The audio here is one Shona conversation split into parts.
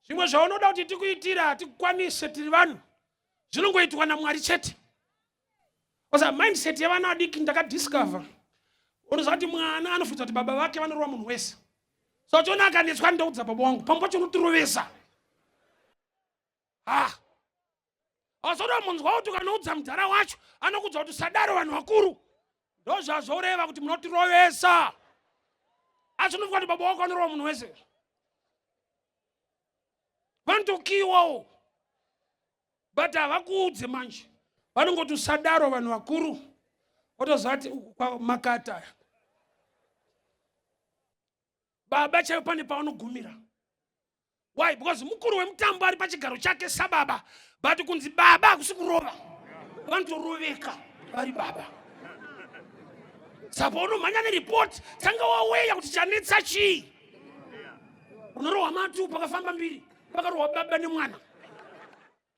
Zvimwe zvaunoda kuti tikuitira hatikukwanise, tiri vanhu, zvinongoitwa naMwari chete. Osa mindset yevana vadiki ndakadiscover, unoziva kuti mwana anofunza kuti baba vake vanorova munhu wese. So uchiona akanetswa ndoudza baba wangu, pamwe pacho unotirovesa. Ha, azoda munzwa kuti ukanoudza mudhara wacho anokudza kuti usadaro vanhu vakuru. Ndozvazvoreva kuti munotirovesa. Asi unofunga kuti baba wako anorova munhu wese? Vanotokiwawo, but havakuudze manje, vanongoti usadaro vanhu vakuru, wotoziva kuti makata baba chaivo pane pavanogumira. Why? Because mukuru wemutambo ari pachigaro chake sababa, but kunzi baba hakusi kurova, vanotoroveka vari baba. Saka unomhanya neripoti, tanga waweya kuti chanetsa chii. Unorohwa matu pakafamba mbiri, pakarohwa baba nemwana.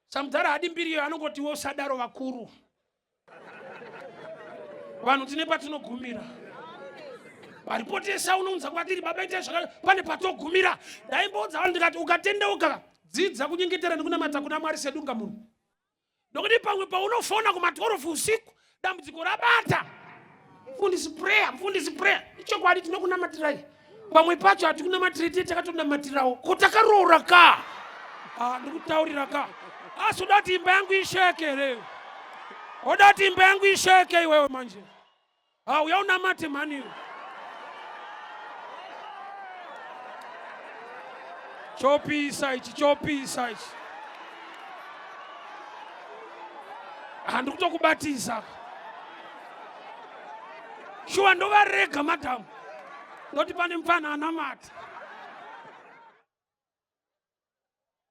Samudhara hadi mbiri iyo, anongoti iwe usadaro vakuru. Vanhu tine patinogumira. Varipotesa unounza kwatiri baba itai zvakare, pane patogumira. Ndaimboudza vanhu ndikati ukatendeuka dzidza kunyengetera nekunamata kuna Mwari sedunga munhu. Nokuti pamwe paunofona kuma 12 usiku dambudziko rabata, mfundisi prayer, mfundisi prayer. Ichokwadi tinokunamatirai. Pamwe pacho hatikunamatiri tiye takatonamatirawo. Ko takaroora ka? Ah, ndikutaurira ka. Asi uda kuti imba yangu isheke here? Oda kuti imba yangu isheke iwewe manje? Ah, uya unamate mhani iwe. Chopisa ichi, chopisa ichi. Handi kutokubatisa. Shuwa ndovarega madam. Ndoti pane mupfana anamata.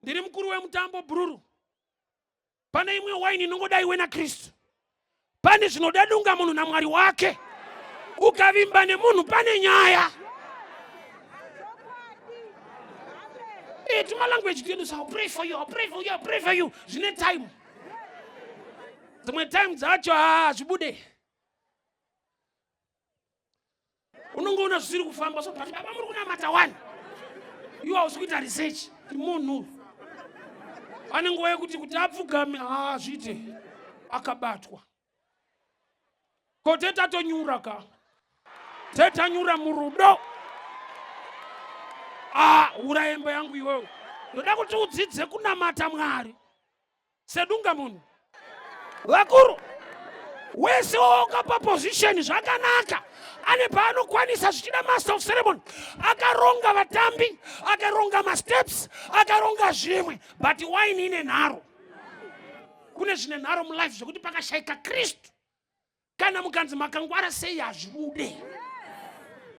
Ndiri mukuru wemutambo bhururu. Pane imwe waini inongoda iwe naKristu. Pane zvinoda dunga munhu naMwari wake. Ukavimba nemunhu pane nyaya. Eh, tuma language twedu so I'll pray for you, I'll pray for you, I'll pray for you. Zvine time. Dzimwe time dzacho hazvibude. Unongoona zvisiri kufamba so, but baba muri kunamata wani. Iwe hausi kuita research. Munhu ane nguva yekuti kuti apfugame haazviite, akabatwa. Ko tetatonyura ka, tetanyura murudo. Ah, ura imba yangu iwewe. Ndoda kuti udzidze kunamata Mwari sedunga munhu. Vakuru wese wakapa position zvakanaka, ane paanokwanisa, zvichida master of ceremony akaronga vatambi, akaronga masteps, akaronga zvimwe, but wine ine nharo. Kune zvine nharo mulife zvekuti pakashaika Kristu, kana mukanzi makangwara sei hazvibude.